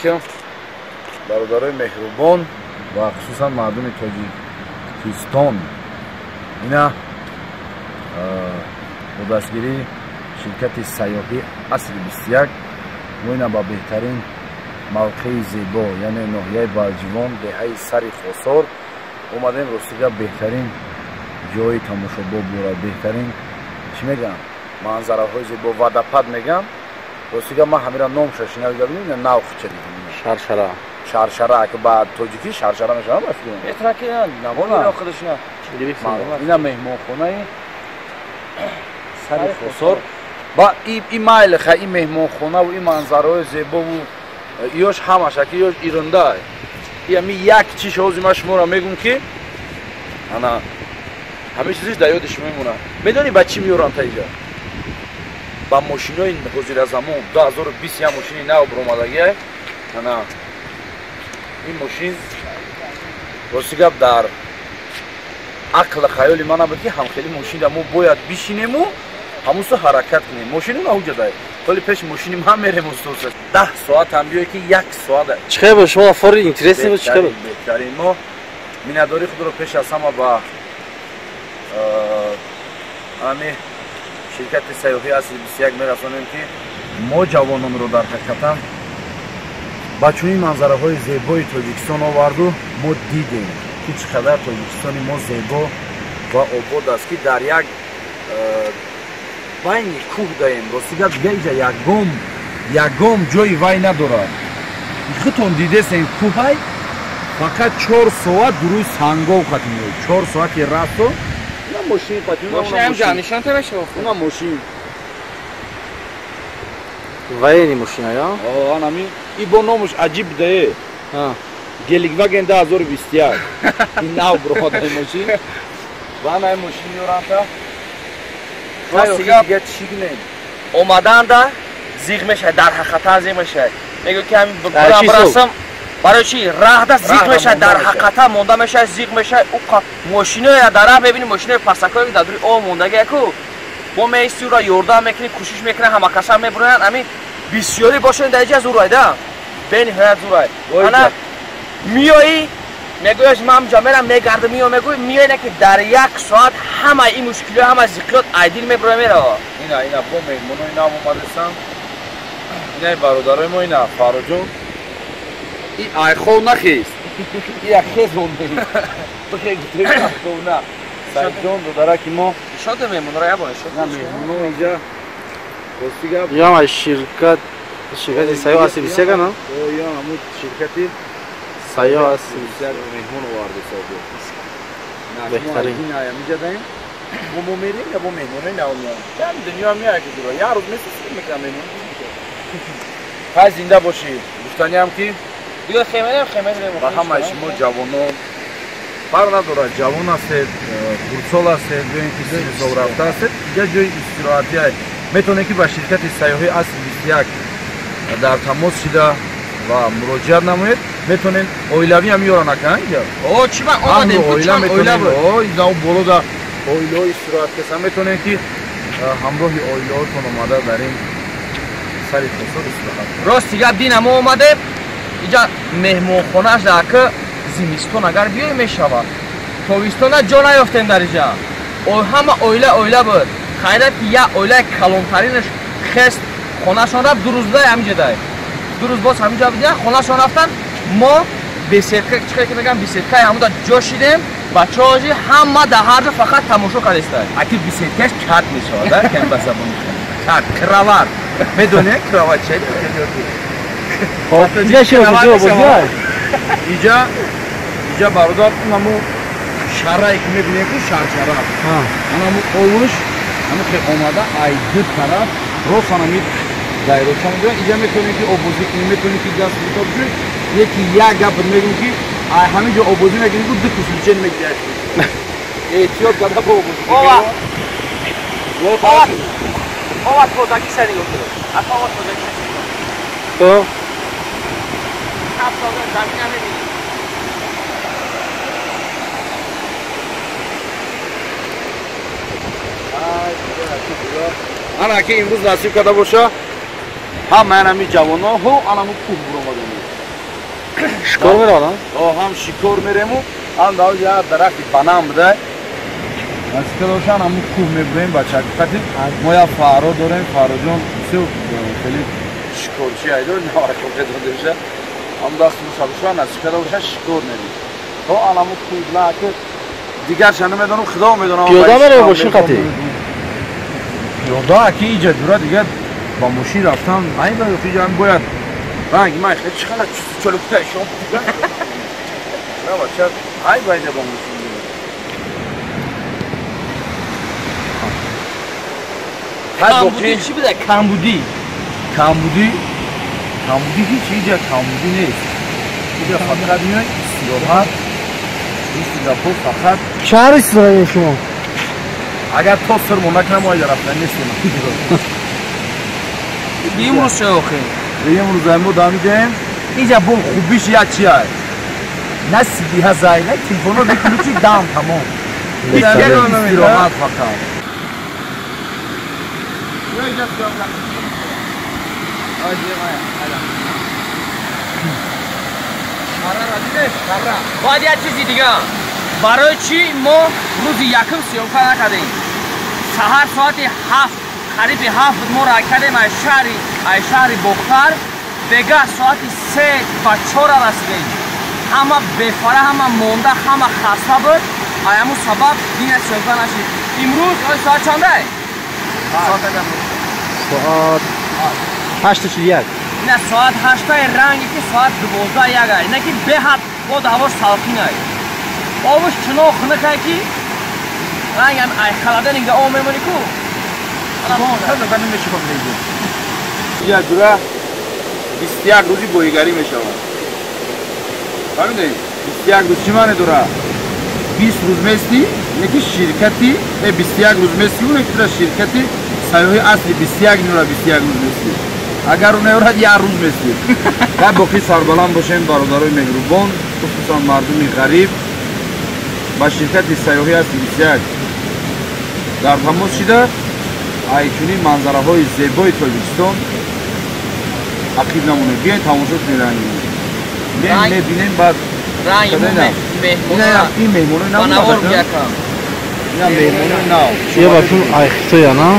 Алейкум бародарои меҳрубон ва хусусан мардуми Тоҷикистон. Ина бо дастгирии ширкати сайёҳӣ асри 21 мо ина ба беҳтарин мавқеи зебо, яъне ноҳияи Балҷивон, деҳаи Сари Хосор омадем. Ростига беҳтарин ҷои тамошобоб дорад, беҳтарин чӣ мегӯям, манзараҳои зебо, водопад мегӯям. Ростига ман ҳамира номша шинавида будем, ина нав хуча дидем. Шаршара. Шаршара, ки ба тоҷикӣ шаршара мешавад, ба фикр. Метавонад ки навои худашна. Ина меҳмонхонаи Сари Хосор. Ба и майлха, и меҳмонхонаву и манзараҳои зебову иёш ҳамаша ки иёш иринда. И ами як чиш ҳози ман шуморо мегӯм ки ана ҳамин чизиш дар ёди шумо мемонад. Медонӣ ба чӣ меёрам та иҷа? Ба мошинои ҳозиразамон 2020 як мошини нав баромадагиай. Ана ин мошин рости гап дар ақли хаёли ман набуд ки ҳамхели мошинда мо бояд бишинему ҳамусу ҳаракат кунем. Мошини наҳуҷадай. Толи пеши мошини ман мерем устод. 10 соат ҳам биёй ки 1 соат. Чӣ хел буд? Шумо фори интересный буд, чӣ хел буд? Беҳтарин. Мо миннатдории худро пеш аз ҳама ба ҳами ширкати сайёҳӣ асри 21 мерасонем ки мо ҷавононро дар ҳақиқатан ба чунин манзараҳои зебои Тоҷикистон оварду. Мо дидем ки чӣ қадар Тоҷикистони мо зебо ва обод аст, ки дар як байни кӯҳ даем. Рости гап дига иҷа ягон ҷои вай надорад. Худтон дидесен кӯҳай фақат 4 соат рӯи сангов хати меояд. 4 соати расо ина мошин қати, мошин ҳам ҷа нишон мешавад. Ина мошин военный мошина, я? О, анами и бо номуш аҷиб дае. Геликваген 2021. Ин нав бродаи мошин. Ва ана мошин меоранта. Рости гап чӣ гунем? Омаданда зиғ мешавад, дар ҳақиқатан зиғ мешавад. Мегӯяд ки ҳамин барасам, барои чӣ раҳда зиғ мешавад, дар ҳақиқатан монда мешавад, зиғ мешавад. Мошиноя дар раҳ мебинӣ, мошинои пасакое дар дури об мондаги яку. Мо меистӣ ура ёрдам мекунӣ, кӯшиш мекунӣ, ҳамакаса мебуроянд. Ҳамин бисёрӣ бошанд дар иҷа зурай да. Бениҳоят зурай. Ана миёӣ мегӯяш ман ҷа мерам мегардам, миё мегӯй, миёӣ не ки дар 1 соат ҳама ин мушкилиҳо, ҳама зиқиёт айдил мебуроя мерава. Ина ина бо меҳмонои нав омадасан. Ина бародарои мо, ина Фарруҷон. И айхов нахест. И як хез монда. Бихе гуфтем айхов на. Саидҷон додараки мо. Нишон меҳмонро як бор нишон. На меҳмоно инҷа рости гап. Ё ма ширкати сайёҳ асри 21 на? Ё ҳамун ширкати сайёҳ асри 21 меҳмон оварда собиқ. Беҳтарин. Ина инҷа даем. Мо мерем я бо меҳмонои нав меоем. Чанд дунё меояд ки дура. Як рӯз месисем мекунам меҳмон. Хай зинда бошӣ. Гуфтаниам ки дига хемерем, хемерем. Ба ҳамаи шумо ҷавонон фарқ надорад, ҷавон ҳастед, хурдсол ҳастед, ё ин ки 30 сол рафта ҳастед, инҷа ҷои истироҳатӣ аст. Метавонед ки ба ширкати сайёҳӣ асри 21 дар тамос шида ва муроҷиат намоед. Метавонед оилавӣ ҳам ёра накунанд инҷа. О, чӣ ба омадем, оила метавонед. О, инҷа боло дар оилаҳо истироҳат касан. Метавонед ки ҳамроҳи оилаҳотон омада дар ин Сари Хосор истироҳат кунед. Рости гап дина мо омадем, инҷа меҳмонхонааш дар ки зимистон агар биёй мешавад. Тобистона ҷо наёфтем дар инҷа. Ҳама оила оила буд. Хайрат ки як оилаи калонтаринаш хест хонашон рафт, 2 рӯз дай ҳаминҷа дай. 2 рӯз боз ҳаминҷа будем, хонашон рафтан. Мо беседка, чӣ хел ки мегӯям, беседкаи ҳамуда ҷо шидем. Бачаҳо ҳама дар ҳар ҷо фақат тамошо кардистанд. Аки беседкаш кат мешавад, да? Кам ба забони кат, кроват. Медонед кроват чӣ? Хоб, инҷа чӣ бозӣ? Иҷа бародар, ҳамун шарае ки мебинем ку шаршара. Ҳамун овуш, ҳамун хел омада ай ду тараф рост ҳамин дайроча мебинем. Иҷа метавонем ки обозӣ кунем, метавонем ки даст битоб кунем. Яки як гап мегӯм ки ай ҳамин ҷо обозӣ мекунем ку ду кусулчен мегирад. Эҳтиёт карда бо обозӣ. Ова! Ова тозагӣ сари ёфтем. Ака ова тозагӣ сари. То кап тоза замин намебинӣ. Ана ки имрӯз насиб карда боша, ҳамаи ҳамин ҷавонон ҳо анаму кӯҳ буромадем. Шикор меравам? Ҳам шикор мерему, ҳам дар як дарахти банан буда. Насика дошан ҳамун кӯҳ мебурем бачаки қати. Мо як Фаҳро дорем, Фаҳроҷон бисёр хеле шикорчи айдор, навакоқе додеша. Ҳам дасту сабушан насика доша шикор мерем. То анаму кӯҳ лаки дигарша намедонам, худо медонам. Пиёда мерем мошин қати? Пиёда ки иҷа ҷура дигар ба мошин рафтан айба иҷа бояд ранги ман хеле чӣ қадар чолукта шом. На бача, айба иҷа ба мошин. Камбудӣ чӣ буда? Камбудӣ. Камбудӣ? Камбудӣ ҳеч иҷа камбудӣ нест. Иҷа фақат меояд истироҳат. Сингапур фақат шаҳри истироҳат шумо. Агар то сир монда кунам, мо иҷа рафтан нестем. Имрӯз чӣ охир? Имрӯз мо дамидаем. Иҷа бо хубиш як чи ай. На сиди ҳазай, на телефонро мекунӣ дам тамом. Истироҳат фақат. Бояд як чизи дига. Барои чӣ мо рӯзи якум съёмка накардем? Саҳар соати 7, қариби 7 буд, мо рай кардем аз шаҳри Бохтар. Бегаҳ соати 3 ва 4 расидем. Ҳама бефара, ҳама монда, ҳама хаста буд. Ай ҳамун сабаб дина съёмка нашид. Имрӯз ой соат чандай? Соат 8:41. Ина соат 8 ранге ки соат 12:01 ай. Ина ки беҳад бод ҳавош салқин ай. Обуш чунон хунукай ки рангам ай халадан инга об мемонӣ ку. Иҷа ҷура 21 рӯзи боигарӣ мешавад. Фаҳмидед? 21 рӯз чӣ маъне дорад? 20 рӯз местӣ, неки ширкати, 21 рӯз местӣ, уне ки тура ширкати сайёҳи асли 21 меорад, 21 рӯз местӣ. Агар ӯ наёрад, як рӯз местӣ. Ва боқӣ сарбаланд бошем, бародарои меҳрубон, хусусан мардуми ғариб. Ба ширкати сайёҳӣ асли 21 дар тамос шида, ай чунин манзараҳои зебои Тоҷикистон ақиб намонед. Биёед тамошо кунед ранги. Мебинем баъд ранги ин меҳмонои нав. Навор якам. Ина меҳмонои нав. Ё ба чун ай Хитоя, на?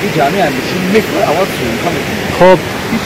Ин ҷамъи ай мошин мекунад, аввал съёмка мекунад. Хоб. Ҳеҷ